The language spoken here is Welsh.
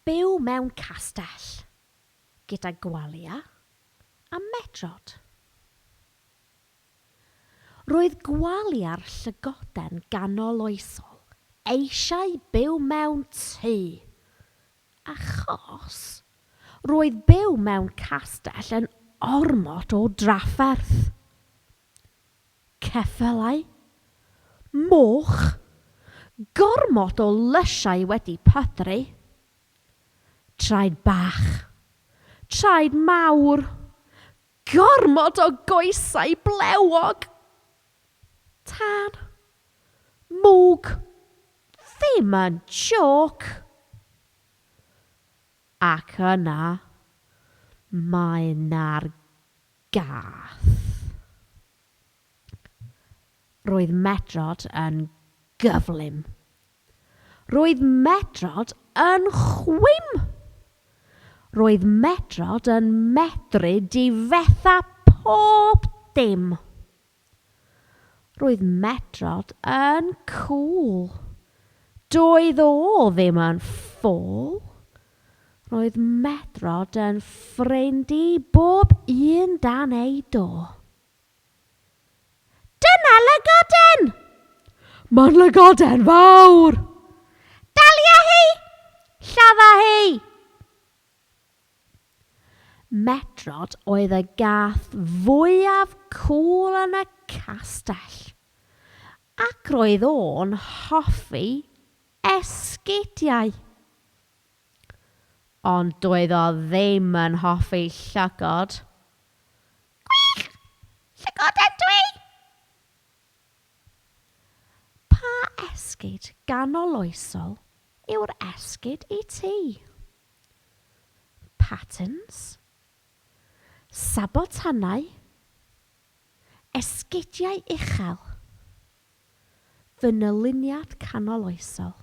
byw mewn castell gyda Gwalia a Medrod. Roedd Gwalia'r llygoden ganoloesol eisiau byw mewn tŷ, achos roedd byw mewn castell yn ormod o drafferth. Ceffylau, moch, gormod o lysiau wedi pydru, traed bach, traed mawr, gormod o goesau blewog, tân, mwg, ddim yn jôc. Ac yna, mae 'na'r gath. Roedd Medrod yn gyflym. Roedd Medrod yn chwim. Roedd Medrod yn medru difetha pob dim. Roedd Medrod yn cŵl. Doedd o ddim yn ffôl. Roedd Medrod yn ffrind i bob un dan ei do. Dyna lygoden! Mae'n lygoden fawr! Dalia hi! Lladda hi! Medrod oedd y gath fwyaf cŵl yn y castell, ac roedd o'n hoffi esgidiau. Ond doedd o ddim yn hoffi llygod. Gwych! Llygoden dwi! Pa esgid ganoloesol yw'r esgid i ti? Patterns? Sabotannau? Esgidiau uchel? Fy nyluniad canoloesol.